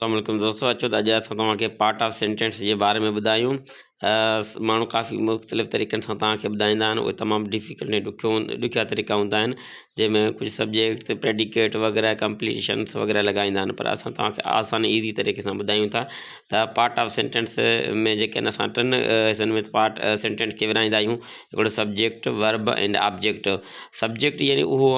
السلام عليڪم دوستو اچو ته اڄ اسان توهان کي پارٽ آف سينٽينس جي باري ۾ ٻڌايون. ماڻهو ڪافي مختلف طريقن سان توهان کي ٻڌائيندا آهن، اهي تمام ڊفيڪلٽ ۽ ڏکيو ڏکيا طريقا هوندا آهن، جنهن ۾ ڪجهه سبجيڪٽ پريڊيڪيٽ وغيره ڪمپليشنس وغيره لڳائيندا آهن، پر اسان توهان کي آسان ايزي طريقي سان ٻڌايون ٿا ته پارٽ آف سينٽينس ۾ جيڪي آهن اسان ٽن حصن ۾ پارٽ سينٽينس کي ورهائيندا آهيون. هڪڙو subject, verb and object. Subject يعني اهو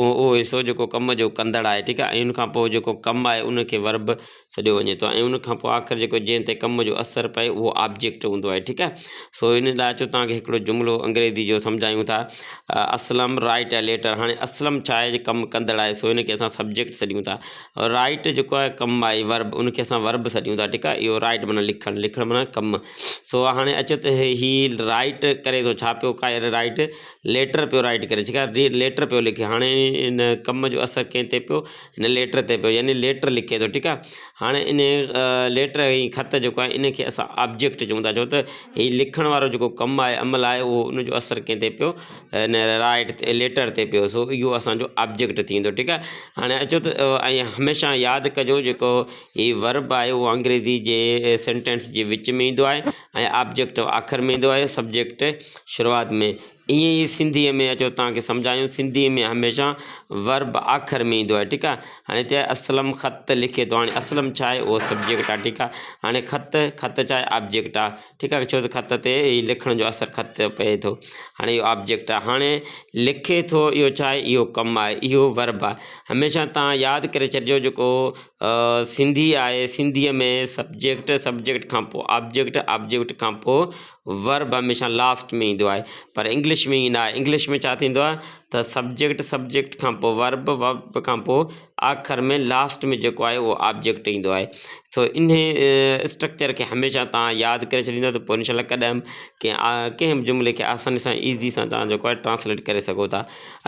اهو حصو جيڪو ڪم جو ڪندڙ آهي، ٺيڪ آهي، ۽ ان کان پوء جيڪو ڪم آهي ان کي ورب سڏيو وڃي ٿو، ۽ ان کان پوء آخر جيڪو جنهن تي ڪم جو اثر پئي اهو آبجيڪٽ هوندو آهي، ٺيڪ آهي. سو ان لاء اچو توهان کي هڪڙو جملو انگريزي جو سمجهايون ٿا. Aslam right a letter. هاڻي اسلم ڇا آهي؟ ڪم ڪندڙ آهي، سو ان کي اسان سبجيڪٽ سڏيون ٿا. رائٽ جيڪو آهي ڪم آهي، ورب، ان کي اسان ورب سڏيون ٿا، ٺيڪ آهي. اهو رائٽ معنيٰ لکڻ، لکڻ معنيٰ ڪم. سو هاڻي اچو ته هي رائٽ ڪري ٿو ڇا پيو ڪائي رائٽ ليٽر پيو رائٽ ڪري، ٺيڪ آهي، ليٽر پيو لکي. هاڻي ان ڪم جو اثر ڪنهن تي پيو؟ هن ليٽر تي پيو، يعني ليٽر لکي ٿو، ٺيڪ آهي. هاڻي ان ليٽر ۽ خط جيڪو آهي ان کي اسان آبجيڪٽ چئون ٿا، ڇو ته هي لکڻ وارو جيڪو ڪم آهي، عمل آهي، اهو ان جو اثر ڪنهن تي پيو؟ ان رائٽ تي ليٽر تي پيو، سو اهو اسانجو آبجيڪٽ ٿيندو، ٺيڪ آهي. هاڻي اچو ته ۽ هميشه ياد ڪجو جيڪو هي ورب آهي اهو انگريزي جي سينٽينس جي وچ ۾ ايندو آهي ۽ آبجيڪٽ آخر ۾ ايندو آهي، سبجيڪٽ شروعات ۾. ائين ئي سنڌيء ۾ اچو توهان کي سمجهايون، سنڌيء ۾ هميشه ورب آخر ۾ ايندو آهي، ٺيڪ آهي. هاڻي هتي آهي اسلم خط لکي ٿو. هاڻي اسلم ڇا آهي؟ اهو سبجيڪٽ آهي، ٺيڪ آهي. هاڻي خط، خط ڇا آهي؟ آبجيڪٽ آهي، ٺيڪ آهي، ڇو ته خط تي هي لکڻ جو اثر خط تي پئي ٿو. هاڻي اهو آبجيڪٽ آهي. هاڻي لکي ٿو اهو ڇا آهي؟ اهو ڪم آهي، اهو ورب آهي. هميشه توهان ياد ڪري ڇڏجو جيڪو سنڌي آهي، سنڌيء ۾ سبجيڪٽ، سبجيڪٽ کان پوء آبجيڪٽ، آبجيڪٽ کان پوء ورب هميشه لاسٽ ۾ ايندو آهي، پر انگلش ۾ ائين نه آهي. انگلش ۾ ڇا ٿيندو آهي ته سبجيڪٽ، سبجيڪٽ کان پوء ورب، ورب کان پوء آخر ۾ لاسٽ ۾ جيڪو آهي اهو آبجيڪٽ ايندو آهي. سو انهي اسٽرڪچر کي هميشه توهان ياد ڪري ڇڏيندو ته پوء انشاء الله ڪڏهن به ڪنهن به جملي کي آساني سان ايزي سان توهان جيڪو آهي ٽرانسليٽ ڪري سگهو ٿا.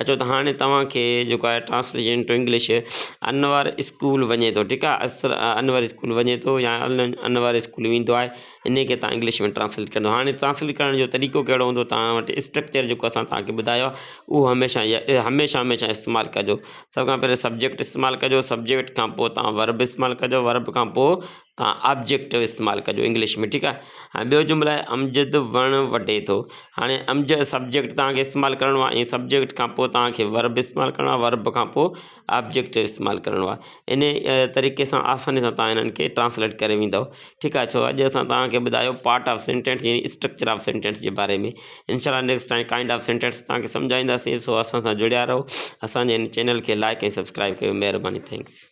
اچو ته هاڻي توهان کي جيڪو آهي translation to English. Anwar school وڃي ٿو، ٺيڪ آهي، انور اسڪول وڃي ٿو يا انور اسڪول ويندو آهي، انهي کي توهان انگلش ۾ ٽرانسليٽ ڪندو. هاڻي ٽرانسليٽ ڪرڻ جو طريقو ڪهڙو هوندو؟ توهان وٽ اسٽرڪچر جيڪو اسان توهان کي ٻڌايو آهي اهو هميشه هميشه هميشه استعمال ڪجو. سڀ کان پهرين سبجيڪٽ استعمال ڪجو، سبجيڪٽ کان پوء توهان ورب استعمال ڪجو، ورب کان پوء توهان آبجيڪٽ استعمال ڪجو انگلش ۾، ٺيڪ آهي. هاڻي ٻيو جملو آهي امجد وڻ وڍي ٿو. هاڻي امجد سبجيڪٽ توهان کي استعمال ڪرڻو آهي ۽ سبجيڪٽ کان پوء توهان کي ورب استعمال ڪرڻو آهي، ورب کان پوء آبجيڪٽ استعمال ڪرڻو آهي. ان طريقي سان آساني سان توهان انهن کي ٽرانسليٽ ڪري ويندؤ، ٺيڪ آهي. ڇو اڄ اسان توهان کي ٻڌايو پارٽ آف سينٽينس يعني اسٽرڪچر آف سينٽينس جي باري ۾. انشاء الله next time kind of sentence توهان کي سمجهائينداسين. سو اسان سان جڙيا رهو، اسان جي هن چينل کي لائڪ ۽ سبسڪرائب ڪيو. مهرباني، thanks.